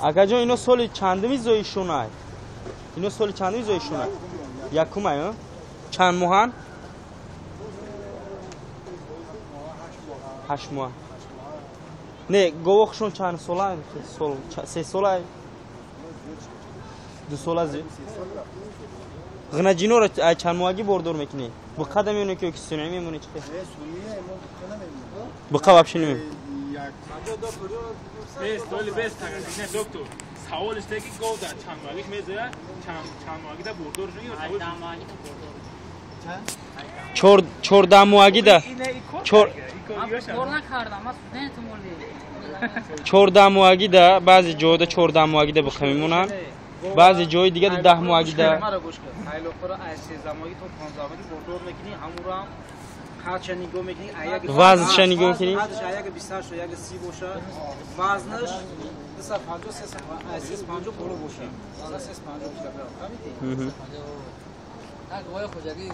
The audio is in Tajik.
Акаҷон, ино соли чандими зоишонай? Ино соли чандими зоишонай? Якумай, а? Чанд моҳан? 8 моҳ. Не, говохшон чанд сола? Сол, 3 сола? 2 сола зиёд? Ғинаҷиноро ай чанд моҳагӣ бордор мекунӣ? Буқа да мемонӣ ки сунъӣ мемонӣ, чӣ? Буқа вообще намемонӣ. Бес, толи бес, не, доктор. Саволиш теги гов дар чанд моҳагиш мезояд, чанд моҳагӣ да бордор шуд ё савол? 14 моҳагӣ да. Бор накардам, ман студентам оли. 14 моҳагӣ да, баъзе ҷойда 14 моҳагӣ да буқа мемонанд. Баъзе ҷои дига да 10 моҳагӣ да. Маро гӯш кун. Айлоқро аз 13 моҳагӣ то 15 моҳагӣ бордор мекунӣ, ҳамуро ҳам қадша нигоҳ мекунӣ, вазнша нигоҳ мекунӣ? Қадш аяк 28 то як 30 боша, вазнаш 250, 350 боло боша. 350 килограмм. Фаҳмидӣ? Так, гои хоҷагӣ.